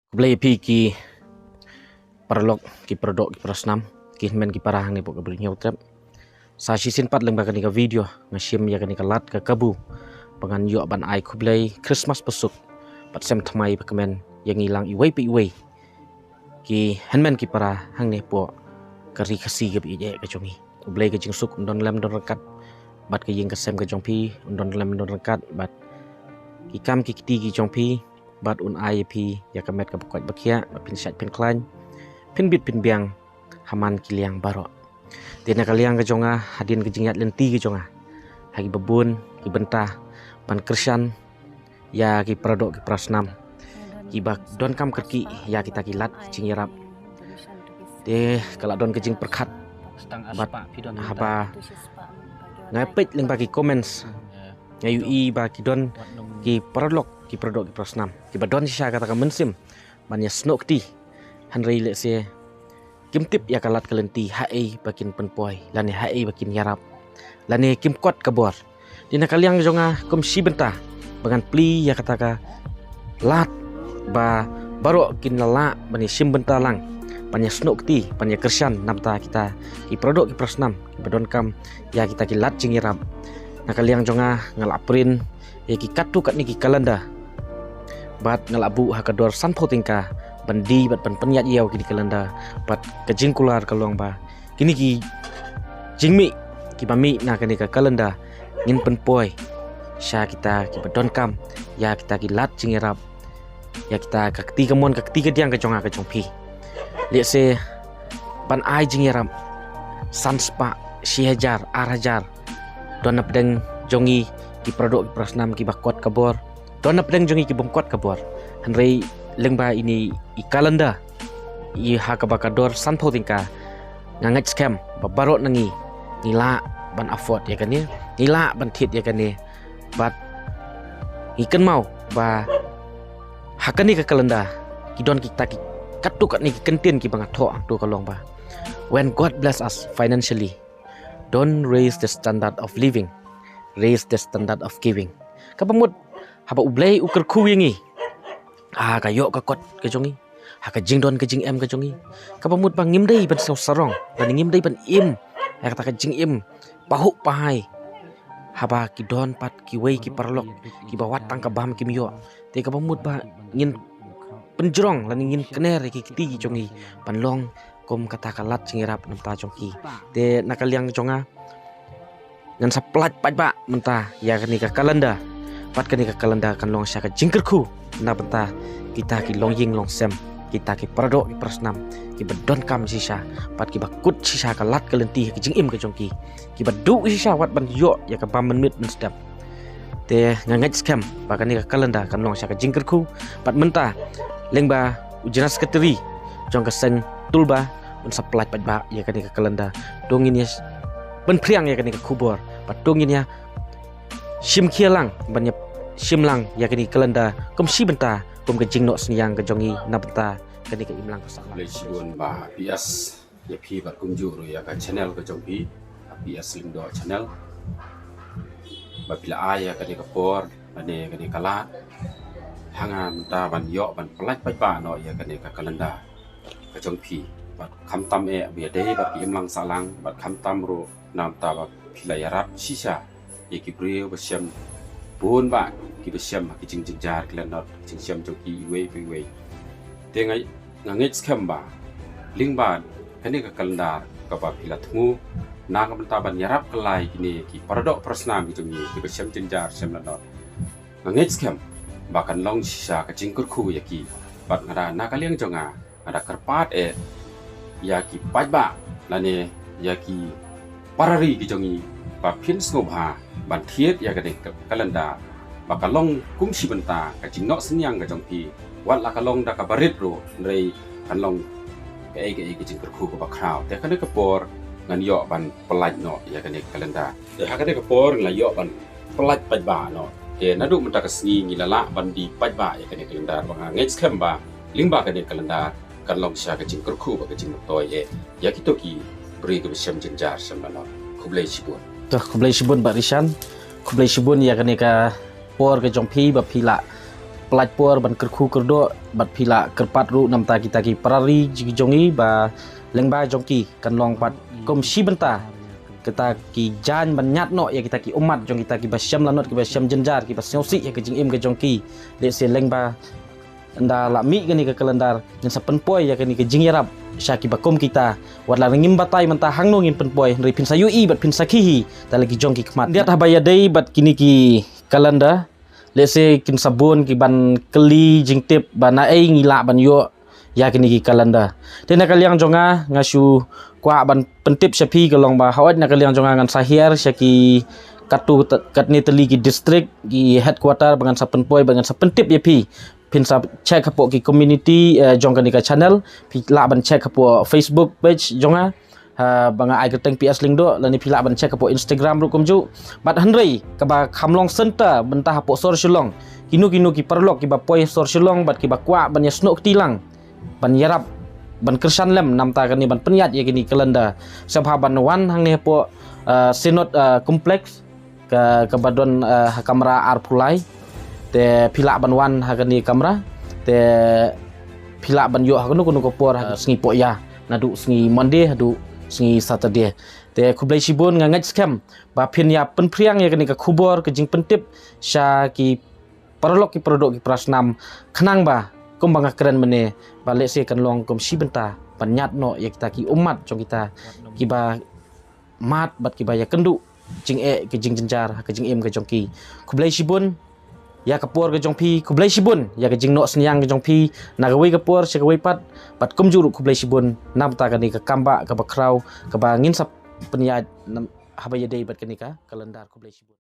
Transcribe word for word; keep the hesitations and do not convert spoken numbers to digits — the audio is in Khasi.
Khublei phi ki paralok, ki paradoh, ki parasnam, ki hynmen ki para hangne hapoh ka Bri Hynñiewtrep. Sa shisien pat lyngba kane ka video nga shim ïa kane ka lad ka kabu ba ngan ïoh ban ai khublei Christmas basuk bad sem thymmai bakmen ïa ngi lang iwei pa iwei ki hynmen ki para hangne hapoh ka ri Khasi kaba ïeit ka jong ngi. U Blei ka jingsuk un don lem don ryngkat bad ka ïing ka sem ka jong phi, un don lem don ryngkat bad ki kam ki kti ki jong phi, bad un ai ïa phi ïa ka met kaba koit ba khiah, ba phin shait phin khlaiñ, phin bit phin biang ha man ki liang baroh. Te na ka liang ka jong nga, hadien ka jingïaid lynti ka jong nga ha kiba bun ki bynta ban kyrshan ïa ki paradoh ki parasnam kiba donkam kyrkieh ïa kita ki lad ki jingïarap. Te ka la don ka jingpyrkhat bad haba nga peit lyngba ki comments, nga ïohi ba ki don ki paralok, ki paradoh, ki parasnam kiba don shisha kata ka mynsiem ban ïasnoh kti, hynrei lehse kim tip ïa ka lad ka lynti haei ba kin pynpoi lane haei ba kin ïarap lane kim kot ka bor. Te na ka liang jong nga kum shi bynta ba ngan plie ïa kata ka lad ba baroh kin lah ban ïashim bynta lang, ban ïasnoh kti, ban ïakyrshan na bynta kita ki paradoh ki parasnam kiba donkam ïa kita ki lad jingïarap. Na ka liang jong nga, nga la print ïa ki katto katne ki calendar bad nga la buh ha ka dor sanphew tyngka ban die bad ban pynïaid ïa kine ki calendar. Bad ka jingkular ka long ba kine ki jingmih kiba mih na kane ka calendar ngin pynpoi sha kita kiba donkam ïa kita ki lad jingïarap, ïa kita ka kti kamon ka kti kadiang ka jong nga ka jong phi. Lehse ban ai jingïarap san spah, shi hajar, ar hajar, don napdeng jong ngi ki paradoh ki parasnam kiba kot ka bor, don napdeng jong ngi ki bym kot ka bor. Hynrei lyngba ine i calendar, i ha kaba ka dor sanphew tyngka, nga ngeit skhem ba baroh na ngi ngi lah ban afford ïa kane, ngi lah ban thied ïa kane. Bad ngi kynmaw ba ha kane ka calendar ki don kita ki katto katne ki kyntien kiba nga thoh hangto ka long ba, "When God bless us financially, don't raise the standard of living, raise the standard of giving." Kaba mut haba U Blei u kyrkhu ïa ngi ha ka ïoh ka kot ka jong ngi, ha ka jingdon ka jingem ka jong ngi, kaba mut ba ngim dei ban siew sarong, ba ngim dei ban im ïa kata ka jingim pahuh pahai haba ki don pat kiwei ki paralok kiba wat tang ka bam kim ïoh. Te kaba mut ba ngin pynjrong lane ngin kner ïa ki kti ki jong ngi ban long kum kata ka lad jingïarap na bynta jong ki. Te na ka liang jong nga, ngan sa pyllait paidbah mynta ïa kane ka calendar. Bad kane ka calendar kan long sha ka jingkyrkhu na bynta kita ki longïing longsem, kita ki paradoh ki parasnam kiba donkam shisha bad kiba kut shisha ka lad ka lynti ha ka jingim ka jong ki, kiba duh shisha wat ban ïoh ïa ka bam mynmiet mynstep. Te nga ngeit skhem ba kane ka calendar kan long sha ka jingkyrkhu. Bad mynta lyngba u General Secretary jong ka seng Tulba un sa pyllait paidbah ïa kane ka calendar. To ngin ïa pynphriang ïa kane ka khubor bad to ngin ïa shim khia lang ban ïa shim lang ïa kane ka calendar kum shi bynta kum ka jingnoh synñiang ka jong ngi na bynta kane ka imlang ka sahlang. Khublei shibun Bah P S, ïa phi bad kumjuh ruh ïa ka channel ka jong phi, P S Lyngdoh Channel, ba phi la ai ïa kane ka por lane kane ka lad ha nga mynta ban ïoh ban pyllait paidbah noh ïa kane ka calendar ka jong phi. Bad khamtam eh ba ïadei bad ka imlang sahlang, bad khamtam ruh na bynta ba phi la ïarap shisha ïa ki briew ba shem bun bah, kiba shem ha ki jingjynjar ki lanot, ki jingshem jong ki iwei pa iwei. Te nga, nga ngeit skhem ba lyngba kane ka calendar kaba phi la thmu na ka bynta ban ïarap kylla ïa kine ki paradoh parasnam ki jong ngi kiba shem jynjar shem lanot, nga ngeit skhem ba kan long shisha ka jingkyrkhu ïa ki. Bad nga da na ka liang jong nga, nga da kyrpad eh ïa ki paidbah lane ïa ki para ri ki jong ngi ba phin sngewbha ban thied ïa kane ka calendar ba ka long kum shi bynta ka jingnoh synñiang ka jong phi, wat la ka long da kaba rit ruh, hynrei kan long kaei kaei ka jingkyrkhu kaba khraw. Te kane ka por ngan ïoh ban pyllait noh ïa kane ka calendar. Te ha kane ka por ngan la ïoh ban pyllait paidbah noh. Te naduh mynta ka sngi ngi la lah ban die paidbah ïa kane ka calendar ba nga ngeit skhem ba lyngba kane ka calendar kan long sha ka jingkyrkhu bad ka jingmyntoi eh ïa kito ki briew kiba shem jynjar shem lanot. Khublei shibun. To, khublei shibun Bah Rishan. Khublei shibun ïa kane ka por ka jong phi ba phi la pyllait por ban kyrkhu kyrdoh bad phi la kyrpad ruh namta kita ki para ri jong ngi ba lyngba jong ki kan long pat kum shi bynta kita ki jaiñ ban ñiad noh ïa kita ki ummat jong kita kiba shem lanot, kiba shem jynjar, kiba sngewsih ïa ka jingim ka jong ki. Lehse lyngba ynda la mih kane ka kalendar ngin sa pynpoi ïa kane ka jingïarap sha kiba kum kita. Wat la ngim batai mynta hangno ngin pynpoi, hynrei phin sa ïohi bad phin sakhi hi da la ki jong ki khmat. Ynda haba ïadei bad kine ki kalendar, lehse kin sa bun ki ban kylli jingtip ba naei ngi lah ban ïoh ïa kine ki kalendar. Te na ka liang jong nga, nga shu kwah ban pyntip sha phi ka long ba hooid na ka liang jong nga ngan sa hiar sha ki katto katne tylli ki district, ki headquarter ba ngan sa pynpoi, ba ngan sa pyntip ïa phi. Phin sa check hapoh ki community, eh, jong kane ka channel, phi lah ban check hapoh Facebook page jong nga, ha, ba nga ai kyrteng P S Lyngdoh, lane phi lah ban check hapoh Instagram ruh kumjuh. Bad hynrei kaba kham long center mynta hapoh sor Shillong, kino kino ki paralok kiba poi sor Shillong bad kiba kwah ban ïasnoh kti lang, ban ïarap, ban kyrshan lem namta kane, ban pynïaid ïa kine ki kalendar, sngewbha ban wan hangne hapoh, eh, Synod, eh, Complex, ka, kaba don, eh, ha kamra arphew lai. Te phi lah ban wan ha kane ka kamra, te phi lah ban ïoh ha kano kano ka por, ha, eh, sngi Pohiar, naduh sngi Monday haduh sngi Saturday. Te khublei shibun, nga ngeit skhem ba phin ïa pynphriang ïa kane ka khubor, ka jingpyntip sha ki paralok, ki paradoh, ki parasnam, khnang ba kumba nga kren mynne, ba lehse kan long kum shi bynta ban ñiad noh ïa kita ki ummat jong kita kiba mad bad kiba ïakynduh jingeh, ka jingjynjar ha ka jingim ka jong ki. Khublei shibun ïa ka por ka jong phi, khublei shibun ïa ka jingnoh synñiang ka jong phi na kawei ka por sha kawei pat, bad kumjuh ruh khublei shibun namta kane ka kambah kaba khraw kaba ngin sa pynïaid nam, haba ïadei bad kane ka kalendar. Khublei shibun.